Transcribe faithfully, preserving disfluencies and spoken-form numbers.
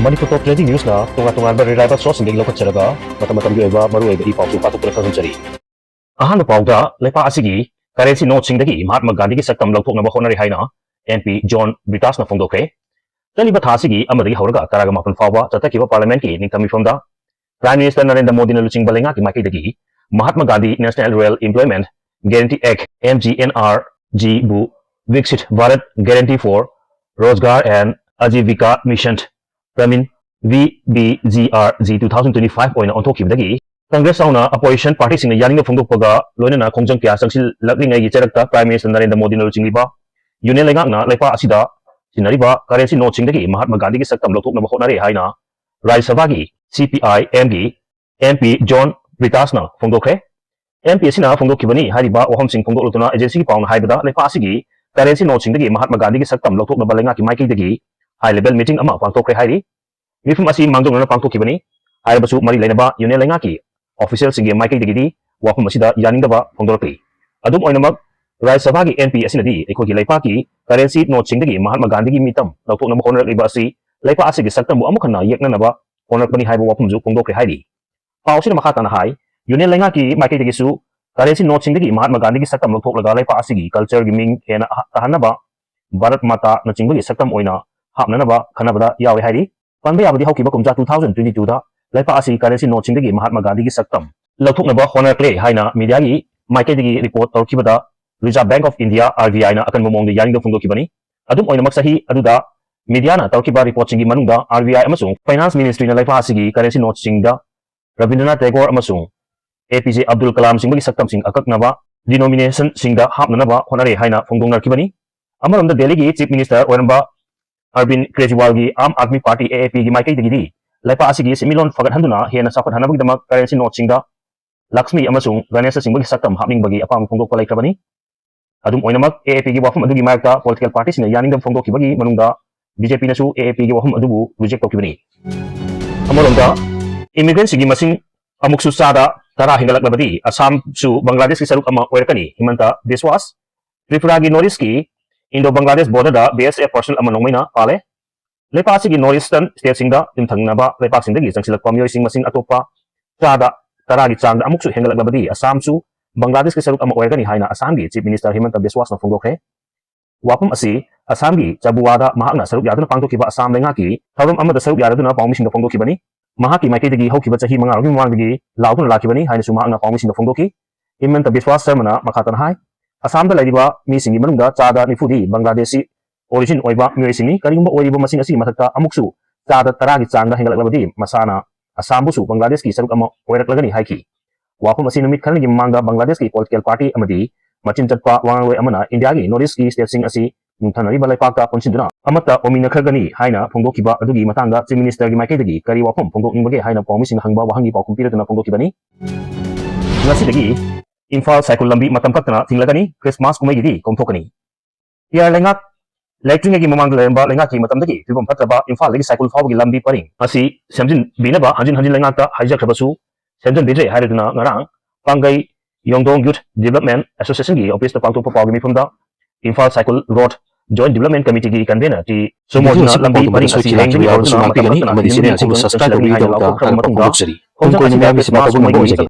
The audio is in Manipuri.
Manipur Top Trending News ꯅ ꯇꯣꯉꯥꯟ ꯇꯣꯉꯥꯟꯕ reliable source ꯁꯤꯡꯗꯒꯤ ꯂꯧꯈꯠꯆꯔꯒ ꯃꯇꯝ ꯃꯇꯝꯒꯤ ꯑꯣꯏꯕ ꯃꯔꯨꯑꯣꯏꯕ ꯏ ꯄꯥꯎꯁꯨ ꯄꯥꯊꯣꯛꯇꯨꯅ ꯈꯪꯍꯟꯖꯔꯤ꯫ ꯑꯍꯥꯟꯕ ꯄꯥꯎꯗ, ꯂꯩꯄꯥꯛ ꯑꯁꯤꯒꯤ currency note ꯁꯤꯡꯗꯒꯤ ꯃꯍꯥꯠꯃ ꯒꯥꯟꯙꯤꯒꯤ ꯁꯛꯇꯝ ꯂꯧꯊꯣꯛꯅꯕ ꯍꯣꯠꯅꯔꯤ ꯍꯥꯏꯅ M P John Britas ꯅ ꯐꯣꯡꯗꯣꯛꯈ꯭ꯔꯦ꯫ ꯆꯠꯂꯤꯕ ꯊꯥ ꯑꯁꯤꯒꯤ ꯑꯃꯗꯒꯤ ꯍꯧꯔꯒ ꯇꯔꯥꯒ ꯃꯥꯄꯟ ꯐꯥꯎꯕ ꯆꯠꯊꯈꯤꯕ Parliament ꯀꯤ ꯅꯤꯡꯊꯝ ꯃꯤꯐꯝꯗ Prime Minister ꯅꯔꯦꯟꯗ꯭ꯔ ꯃꯣꯗꯤꯅ ꯂꯨꯆꯤꯡꯕ ꯂꯩꯉꯥꯛꯀꯤ ꯃꯥꯏꯀꯩꯗꯒꯤ Mahatma Gandhi National Rural Employment Guarantee Act, M G N R G ꯕꯨ Viksit Bharat Guarantee for Rozgar and Ajivika Mission, Gramin, V B G R G two thousand twenty-five ꯑꯣꯏꯅ ꯑꯣꯟꯊꯣꯛꯈꯤꯕꯗꯒꯤ Congress ꯌꯥꯎꯅ opposition party ꯁꯤꯡꯅ ꯌꯥꯅꯤꯡꯕ ꯐꯣꯡꯗꯣꯛꯄꯒ ꯂꯣꯏꯅꯅ ꯈꯣꯡꯖꯪ ꯀꯌꯥ ꯆꯪꯁꯤꯜꯂꯛꯂꯤꯉꯩꯒꯤ ꯆꯔꯛꯇ Prime Minister ꯅꯔꯦꯟꯗ꯭ꯔ ꯃꯣꯗꯤꯅ ꯂꯨꯆꯤꯡꯂꯤꯕ Union ꯂꯩꯉꯥꯛꯅ ꯂꯩꯄꯥꯛ ꯑꯁꯤꯗ ꯁꯤꯖꯤꯟꯅꯔꯤꯕ currency note ꯁꯤꯡꯗꯒꯤ ꯃꯍꯥꯠꯃ ꯒꯥꯟꯙꯤꯒꯤ ꯁꯛꯇꯝ ꯂꯧꯊꯣꯛꯅꯕ ꯍꯣꯠꯅꯔꯦ ꯍꯥꯏꯅ ꯔꯥꯖ꯭ꯌ ꯁꯚꯥꯒꯤ C P I M ꯒꯤ M P John Britas ꯅ ꯐꯣꯡꯗꯣꯛꯈ꯭ꯔꯦ꯫ M P ꯑꯁꯤꯅ ꯐꯣꯡꯗꯣꯛꯈꯤꯕꯅꯤ꯫ ꯍꯥꯏꯔꯤꯕ ꯋꯥꯐꯝꯁꯤꯡ ꯐꯣꯡꯗꯣꯛꯂꯗꯨꯅ agency ꯒꯤ ꯄꯥꯎꯅ ꯍꯥꯏꯕꯗ, ꯂꯩꯄꯥꯛ ꯑꯁꯤꯒꯤ currency note ꯁꯤꯡꯗꯒꯤ ꯃꯍꯥꯠꯃ ꯒꯥꯟꯙꯤꯒꯤ ꯁꯛꯇꯝ ꯂꯧꯊꯣꯛꯅꯕ ꯂꯩꯉꯥꯛꯀꯤ ꯃꯥꯏꯀꯩꯗꯒꯤ high level meeting ꯑꯃ ꯄꯥꯡꯊꯣꯛꯈ꯭ꯔꯦ ꯍꯥꯏꯔꯤ꯫ ꯃꯤꯐꯝ ꯑꯁꯤ ꯃꯥꯡꯖꯧꯅꯅ ꯄꯥꯡꯊꯣꯛꯈꯤꯕꯅꯤ꯫ ꯍꯥꯏꯔꯕꯁꯨ ꯃꯔꯤ ꯂꯩꯅꯕ Union ꯂꯩꯉꯥꯛꯀꯤ official ꯁꯤꯡꯒꯤ ꯃꯥꯏꯀꯩꯗꯒꯤꯗꯤ ꯋꯥꯐꯝ ꯑꯁꯤꯗ ꯌꯥꯅꯤꯡꯗꯕ ꯐꯣꯡꯗꯣꯔꯛꯂꯤ꯫ ꯑꯗꯨꯝ ꯑꯣꯏꯅꯃꯛ, ꯔꯥꯖ꯭ꯌ ꯁꯚꯥꯒꯤ M P ꯑꯁꯤꯅꯗꯤ ꯑꯩꯈꯣꯏꯒꯤ ꯂꯩꯄꯥꯛꯀꯤ currency note ꯁꯤꯡꯗꯒꯤ ꯃꯍꯥꯠꯃ ꯒꯥꯟꯙꯤꯒꯤ ꯃꯤꯇꯝ ꯂꯧꯊꯣꯛꯅꯕ ꯍꯣꯠꯅꯔꯛꯂꯤꯕ ꯑꯁꯤ ꯂꯩꯄꯥꯛ ꯑꯁꯤꯒꯤ ꯁꯛꯇꯝꯕꯨ ꯑꯃꯨꯛ ꯍꯟꯅ ꯌꯦꯛꯅꯅꯕ ꯍꯣꯠꯅꯔꯛꯄꯅꯤ ꯍꯥꯏꯕ ꯋꯥꯐꯝꯁꯨ ꯐꯣꯡꯗꯣꯛꯈ꯭ꯔꯦ ꯍꯥꯏꯔꯤ꯫ ꯄꯥꯎ ꯑꯁꯤꯅ ꯃꯈꯥ ꯇꯥꯅ ꯍꯥꯏ, Union ꯂꯩꯉꯥꯛꯀꯤ ꯃꯥꯏꯀꯩꯗꯒꯤꯁꯨ currency note ꯁꯤꯡꯗꯒꯤ ꯃꯍꯥꯠꯃ ꯒꯥꯟꯙꯤꯒꯤ ꯁꯛꯇꯝ ꯂꯧꯊꯣꯛꯂꯒ ꯂꯩꯄꯥꯛ ꯑꯁꯤꯒꯤ culture ꯒꯤ ꯃꯤꯡ ꯍꯦꯟꯅ ꯇꯥꯍꯟꯅꯕ ꯚꯥꯔꯠ ꯃꯥꯇꯥꯅꯆꯤꯡꯕꯒꯤ ꯁꯛꯇꯝ ꯑꯣꯏꯅ ꯍꯥꯞꯅꯅꯕ ꯈꯟꯅꯕꯗ ꯌꯥꯎꯔꯤ ꯍꯥꯏꯔꯤ꯫ ꯄꯟꯕ ꯌꯥꯕꯗꯤ ꯍꯧꯈꯤꯕ ꯀꯨꯝꯖꯥ two thousand twenty two ꯗ ꯂꯩꯄꯥꯛ ꯑꯁꯤ currency note ꯁꯤꯡꯗꯒꯤ ꯃꯍꯥꯠꯃ ꯒꯥꯟꯙꯤꯒꯤ ꯁꯛꯇꯝ ꯂꯧꯊꯣꯛꯅꯕ ꯍꯣꯠꯅꯔꯛꯂꯦ ꯍꯥꯏꯅ media ꯒꯤ ꯃꯥꯏꯀꯩꯗꯒꯤ report ꯇꯧꯔꯛꯈꯤꯕꯗ Reserve Bank of India, R B I ꯅ ꯑꯀꯟꯕ ꯃꯑꯣꯡꯗ ꯌꯥꯅꯤꯡꯗꯕ ꯐꯣꯡꯗꯣꯛꯈꯤꯕꯅꯤ꯫ ꯑꯗꯨꯝ ꯑꯣꯏꯅꯃꯛ, ꯆꯍꯤ ꯑꯗꯨꯗ media ꯅ ꯇꯧꯔꯛꯈꯤꯕ report ꯁꯤꯡꯒꯤ ꯃꯅꯨꯡꯗ R B I ꯑꯃꯁꯨꯡ Finance Ministry ꯅ ꯂꯩꯄꯥꯛ ꯑꯁꯤꯒꯤ currency note ꯁꯤꯡꯗ ꯔꯕꯤꯟꯗ꯭ꯔꯅꯥꯊ ꯇꯦꯒꯣꯔ ꯑꯃꯁꯨꯡ A P J Abdul Kalam ꯆꯤꯡꯕꯒꯤ ꯁꯛꯇꯝꯁꯤꯡ ꯑꯀꯛꯅꯕ denomination ꯁꯤꯡꯗ ꯍꯥꯞꯅꯅꯕ ꯍꯣꯠꯅꯔꯦ ꯍꯥꯏꯅ ꯐꯣꯡꯗꯣꯛꯅꯔꯛꯈꯤꯕꯅꯤ꯫ ꯑꯃꯔꯣꯝꯗ, ꯗꯦꯜꯂꯤꯒꯤ Chief Minister ꯑꯣꯏꯔꯝꯕ ꯑꯔꯕꯤꯟꯗ ꯀ꯭ꯔꯦꯖꯤꯋꯥꯜꯒꯤ Aam Aadmi party, A A P ꯒꯤ ꯃꯥꯏꯀꯩꯗꯒꯤꯗꯤ ꯂꯩꯄꯥꯛ ꯑꯁꯤꯒꯤ ꯁꯦꯟꯃꯤꯠꯂꯣꯟ ꯐꯒꯠꯍꯟꯗꯨꯅ ꯍꯦꯟꯅ ꯆꯥꯎꯈꯠꯍꯟꯅꯕꯒꯤꯗꯃꯛ currency note ꯁꯤꯡꯗ ꯂꯛꯁꯃꯤ ꯑꯃꯁꯨꯡ ꯒꯅꯦꯁꯅꯆꯤꯡꯕꯒꯤ ꯁꯛꯇꯝ ꯍꯥꯞꯅꯤꯡꯕꯒꯤ ꯑꯄꯥꯝꯕ ꯐꯣꯡꯗꯣꯛꯄ ꯂꯩꯈ꯭ꯔꯕꯅꯤ꯫ ꯑꯗꯨꯝ ꯑꯣꯏꯅꯃꯛ, A A P ꯒꯤ ꯋꯥꯐꯝ ꯑꯗꯨꯒꯤ ꯃꯥꯌꯣꯛꯇ political party ꯁꯤꯡꯅ ꯌꯥꯅꯤꯡꯗꯕ ꯐꯣꯡꯗꯣꯛꯈꯤꯕꯒꯤ ꯃꯅꯨꯡꯗ B J P ꯅꯁꯨ A A P ꯒꯤ ꯋꯥꯐꯝ ꯑꯗꯨꯕꯨ reject ꯇꯧꯈꯤꯕꯅꯤ꯫ ꯑꯃꯔꯣꯝꯗ, immigrant ꯁꯤꯡꯒꯤ ꯃꯁꯤꯡ ꯑꯃꯨꯛꯁꯨ ꯆꯥꯗ ꯇꯔꯥ ꯍꯦꯟꯒꯠꯂꯛꯂꯕꯗꯤ ꯑꯁꯥꯝꯁꯨ ꯕꯪꯒ꯭ꯂꯥꯗꯦꯁꯀꯤ ꯁꯔꯨꯛ ꯑꯃ ꯑꯣꯏꯔꯛꯀꯅꯤ꯫ ꯍꯤꯃꯟꯇ ꯕꯤꯁꯋꯥꯁ꯫ ꯇ꯭ꯔꯤꯄꯨꯔꯥꯒꯤ North East ꯀꯤ Indo Bangladesh border ꯗ B S F personnel ꯑꯃ ꯅꯣꯡꯃꯩꯅ ꯄꯥꯜꯂꯦ꯫ ꯂꯩꯄꯥꯛ ꯑꯁꯤꯒꯤ North Eastern stateꯁꯤꯡꯗ ꯌꯨꯝꯊꯪꯅꯕ ꯂꯩꯄꯥꯛꯁꯤꯡꯗꯒꯤ ꯆꯪꯁꯤꯜꯂꯛꯄ ꯃꯤꯑꯣꯏꯁꯤꯡ ꯃꯁꯤꯡ ꯑꯇꯣꯞꯄ ꯆꯥꯗ ꯇꯔꯥꯒꯤ ꯆꯥꯡꯗ ꯑꯃꯨꯛꯁꯨ ꯍꯦꯟꯒꯠꯂꯛꯂꯕꯗꯤ ꯑꯁꯥꯝꯁꯨ ꯕꯪꯒ꯭ꯂꯥꯗꯦꯁꯀꯤ ꯁꯔꯨꯛ ꯑꯃ ꯑꯣꯏꯔꯒꯅꯤ ꯍꯥꯏꯅ ꯑꯁꯥꯝꯒꯤ Chief Minister ꯍꯤꯃꯟꯇ ꯕꯤꯁꯋꯥꯁꯅ ꯐꯣꯡꯗꯣꯛꯈ꯭ꯔꯦ꯫ ꯋꯥꯐꯝ ꯑꯁꯤ ꯑꯁꯥꯝꯒꯤ ꯆꯕꯨꯋꯥꯗ ꯃꯍꯥꯛꯅ ꯁꯔꯨꯛ ꯌꯥꯗꯨꯅ ꯄꯥꯡꯊꯣꯛꯈꯤꯕ ꯑꯁꯥꯝ ꯂꯩꯉꯥꯛꯀꯤ ꯊꯧꯔꯝ ꯑꯃꯗ ꯁꯔꯨꯛ ꯌꯥꯔꯗꯨꯅ ꯄꯥꯎꯃꯤꯁꯤꯡꯗ ꯐꯣꯡꯗꯣꯛꯈꯤꯕꯅꯤ꯫ ꯃꯍꯥꯛꯀꯤ ꯃꯥꯏꯀꯩꯗꯒꯤ ꯍꯧꯈꯤꯕ ꯆꯍꯤ ꯃꯉꯥꯒꯤ ꯃꯃꯥꯡꯗꯒꯤ ꯂꯥꯎꯗꯨꯅ ꯂꯥꯛꯈꯤꯕꯅꯤ ꯍꯥꯏꯅꯁꯨ ꯃꯍꯥꯛꯅ ꯄꯥꯎꯃꯤꯁꯤꯡꯗ ꯐꯣꯡꯗꯣꯛꯈꯤ꯫ ꯍꯤꯃꯟꯇ ꯕꯤꯁꯋꯥꯁ ꯁꯔꯃꯅ ꯃꯈꯥ ꯇꯥꯅ ꯍꯥꯏ, ꯑꯁꯥꯝꯗ ꯂꯩꯔꯤꯕ ꯃꯤꯁꯤꯡꯒꯤ ꯃꯅꯨꯡꯗ ꯆꯥꯗ ꯅꯤꯐꯨꯗꯤ ꯕꯪꯒ꯭ꯂꯥꯗꯦꯁꯤ origin ꯑꯣꯏꯕ ꯃꯤꯑꯣꯏꯁꯤꯡꯅꯤ꯫ ꯀꯔꯤꯒꯨꯝꯕ ꯑꯣꯏꯔꯤꯕ ꯃꯁꯤꯡ ꯑꯁꯤꯒꯤ ꯃꯊꯛꯇ ꯑꯃꯨꯛꯁꯨ ꯆꯥꯗ ꯇꯔꯥꯒꯤ ꯆꯥꯡꯗ ꯍꯦꯟꯒꯠꯂꯛꯂꯕꯗꯤ ꯃꯁꯥꯅ ꯑꯁꯥꯝꯕꯨꯁꯨ ꯕꯪꯒ꯭ꯂꯥꯗꯦꯁꯀꯤ ꯁꯔꯨꯛ ꯑꯃ ꯑꯣꯏꯔꯛꯂꯒꯅꯤ ꯍꯥꯏꯈꯤ꯫ ꯋꯥꯐꯝ ꯑꯁꯤ ꯅꯨꯃꯤꯠ ꯈꯔꯅꯤꯒꯤ ꯃꯃꯥꯡꯗ ꯕꯪꯒ꯭ꯂꯥꯗꯦꯁꯀꯤ political party ꯑꯃꯗꯤ ꯃꯆꯤꯟ ꯆꯠꯄ ꯋꯥꯉꯥꯡꯂꯣꯏ ꯑꯃꯅ ꯏꯟꯗꯤꯌꯥꯒꯤ North Eastꯀꯤ stateꯁꯤꯡ ꯑꯁꯤ ꯌꯨꯝꯊꯪꯅꯔꯤꯕ ꯂꯩꯄꯥꯛꯇ ꯄꯨꯟꯁꯤꯟꯗꯨꯅ ꯑꯃꯠꯇ ꯑꯣꯏꯃꯤꯟꯅꯈ꯭ꯔꯒꯅꯤ ꯍꯥꯏꯅ ꯐꯣꯡꯗꯣꯛꯈꯤꯕ ꯑꯗꯨꯒꯤ ꯃꯇꯥꯡꯗ Chief Ministerꯒꯤ ꯃꯥꯏꯀꯩꯗꯒꯤ ꯀꯔꯤ ꯋꯥꯐꯝ ꯐꯣꯡꯗꯣꯛꯅꯤꯡꯕꯒꯦ ꯍꯥꯏꯅ ꯄꯥꯎꯃꯤꯁꯤꯡꯅ ꯍꯪꯕ ꯋꯥꯍꯪꯒꯤ ꯄꯥꯎꯈꯨꯝ ꯄꯤꯔꯗꯨꯅ ꯐꯣꯡꯗꯣꯛꯈꯤꯕꯅꯤ꯫ ꯉꯁꯤꯗꯒꯤ ꯏꯝꯐꯥꯜ ꯁꯥꯏꯀꯨꯜ ꯂꯝꯕꯤ ꯃꯇꯝ ꯀꯛꯇꯅ ꯊꯤꯡꯂꯒꯅꯤ, ꯈ꯭ꯔꯤꯁꯃꯥꯁ ꯀꯨꯝꯍꯩꯒꯤꯗꯤ ꯀꯣꯝꯊꯣꯛꯀꯅꯤ꯫ ꯏꯌꯥꯔ ꯂꯩꯉꯥꯛ ꯂꯩꯇ꯭ꯔꯤꯉꯩꯒꯤ ꯃꯃꯥꯡꯗ ꯂꯩꯔꯝꯕ ꯂꯩꯉꯥꯛꯀꯤ ꯃꯇꯝꯗꯒꯤ ꯐꯤꯕꯝ ꯐꯠꯇ꯭ꯔꯕ ꯏꯝꯐꯥꯜꯗꯒꯤ ꯁꯥꯏꯀꯨꯜ ꯐꯥꯎꯕꯒꯤ ꯂꯝꯕꯤ ꯄꯔꯤꯡ ꯑꯁꯤ ꯁꯦꯝꯖꯤꯟꯕꯤꯅꯕ ꯍꯟꯖꯤꯟ ꯍꯟꯖꯤꯟ ꯂꯩꯉꯥꯛꯇ ꯍꯥꯏꯖꯈ꯭ꯔꯕꯁꯨ ꯁꯦꯝꯖꯤꯟꯕꯤꯗ꯭ꯔꯦ ꯍꯥꯏꯔꯗꯨꯅ ꯉꯔꯥꯡ ꯄꯥꯡꯒꯩ ꯌꯣꯡꯗꯣꯡ Youth Development Associationꯒꯤ officeꯇ ꯄꯥꯡꯊꯣꯛꯄ ꯄꯥꯎꯒꯤ ꯃꯤꯐꯝꯗ ꯏꯝꯐꯥꯜ ꯁꯥꯏꯀꯨꯜ ꯔꯣꯗ Joint Development Committeeꯒꯤ convenerꯒꯤ ꯁꯨꯃꯣꯟꯗꯨꯅ ꯂꯝꯕꯤ ꯄꯔꯤꯡ ꯑꯁꯤ ꯍꯦꯡꯗꯒꯤ ꯍꯧꯗꯨꯅ ꯃꯇꯝ ꯀꯛꯇꯅ ꯊꯤꯡꯖꯤꯟꯒꯅꯤ ꯍꯥꯏꯅ ꯂꯥꯎꯊꯣꯛꯈ꯭ꯔꯕ ꯃꯇꯨꯡꯗ ꯈꯣꯡꯖꯪ ꯑꯁꯤ ꯈ꯭ꯔꯤꯁꯃꯥꯁ ꯀꯨꯝꯍꯩꯒꯤ